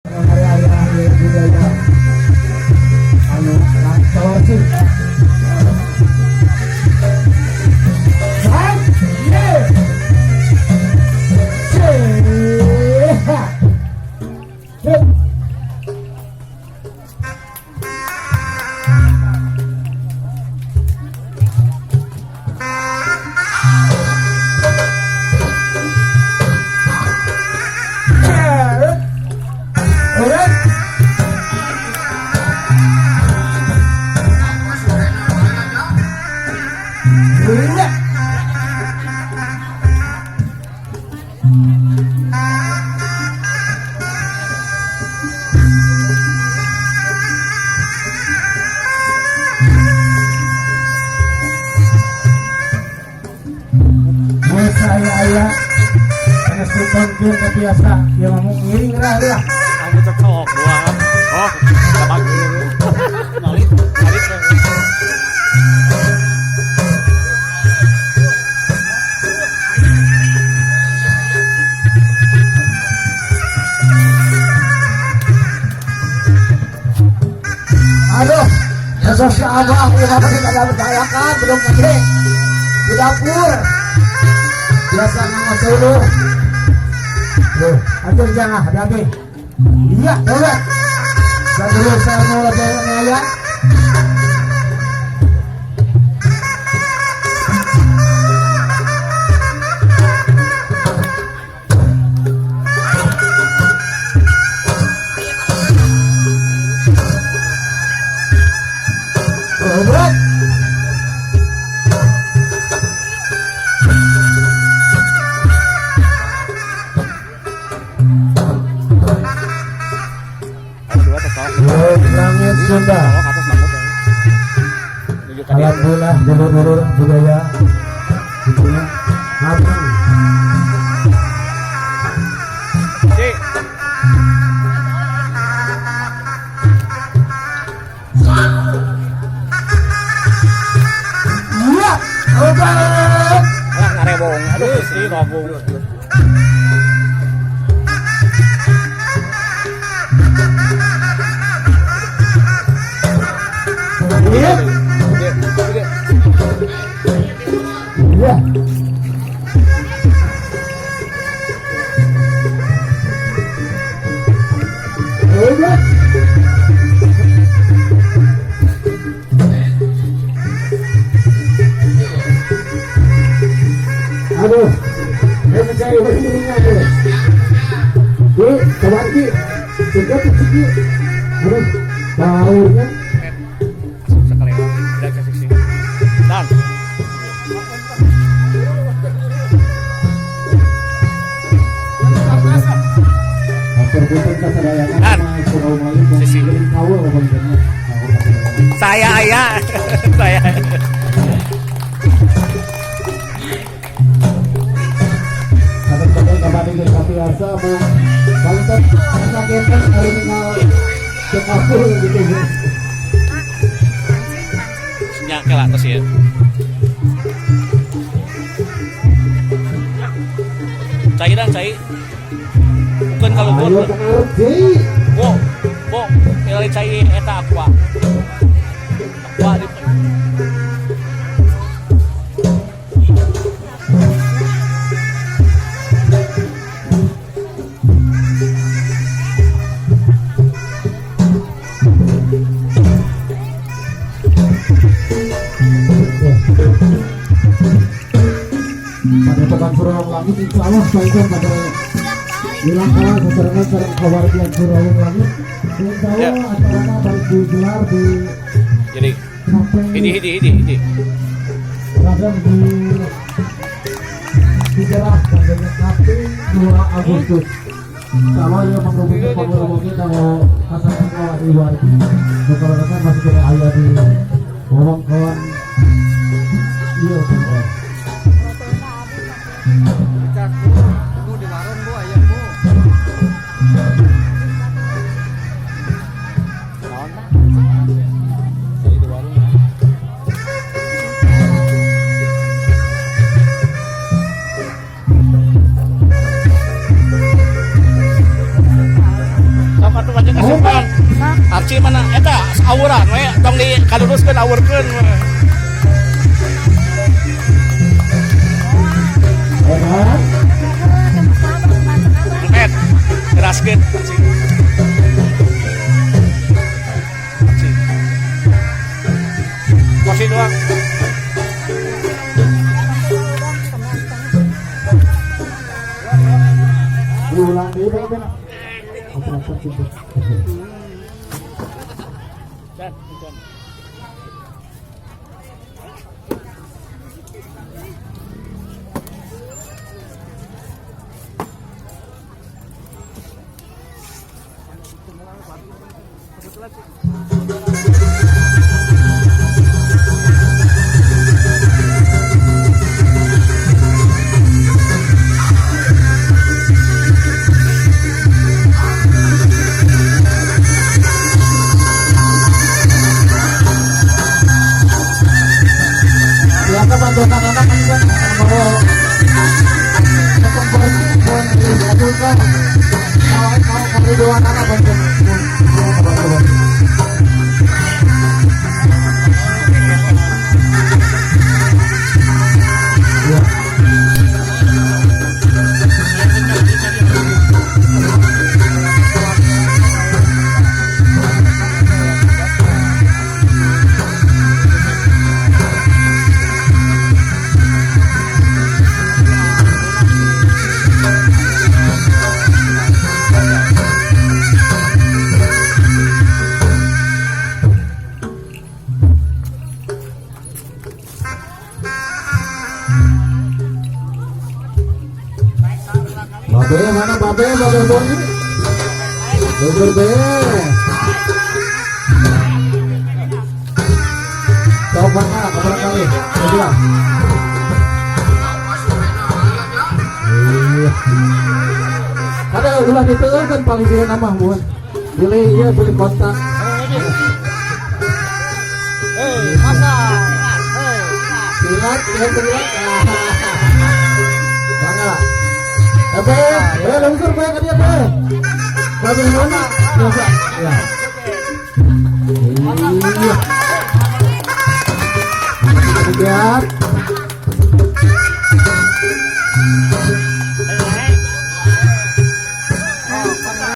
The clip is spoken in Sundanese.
Hari aya budaya anu lancar sih. Saya aya karena tonton biasa ya mau ngiring lah lah. Kamu cocok dua. Oh, bagus. Ngalit, ngalit. Aduh, besok si abah ya masih ada berdayakan belum gede di dapur. Biasa nama seluruh. Loh, atur jangan hati-hati. Iya, boleh. Dan dulu saya mau lebih ya. Berat. Langit Sunda. Alhamdulillah dulur-dulur budaya itunya ngabang. Iya, obat. Lah ngarebong. Aduh, Gusti robong. Iya. Iya. Obat. Aduh, saya mencari begininya tuh. Ki, coba Ki, coba tuh Ki. Aduh, baunya. Sekali udah ke sini. Dan saya ayah, saya. Nya ke atas ya. Cai dan cai. Bukan kalau gua. Bo, bo, nilai cai eta aqua. Aqua di. Padepokan Surawong Langit insya Allah saya pada bilang kalah sesarengan sareng kawargian Surawong Langit insya Allah acaranya baru digelar di jadi sampai hidi radang di digelar tanggal 1 2 Agustus. Insya Allah ya menghubungi penghubungi kalau hasan di wargi kalau masih kena ayah di wewengkon iya benar. Bu di warung bu ayah bu. Jadi di warung ya. Sok Panci mana? Eta awuran we, tong di kaluruskeun awurkeun we. Enak. Empet. Keraskeun panci. Panci. Kursi doang. Diulang deui bae bener. Operator gitu. Dan, dan. Biasa bantu anak-anak kan kan mau mau mau dua anak bantu bantu. Iya. Babe mana babe babe Boni? Bubur be. Tahu mana kabar kali? Coba. Iya. Ada ulah diteulkeun paling sieun nama buat. Beli iya beli kontak. Hei, masak. Hei. Silat, ya silat. Bangga. Be, be lungsur be ka dia be. Babe mana? Biasa. Ya. Iya.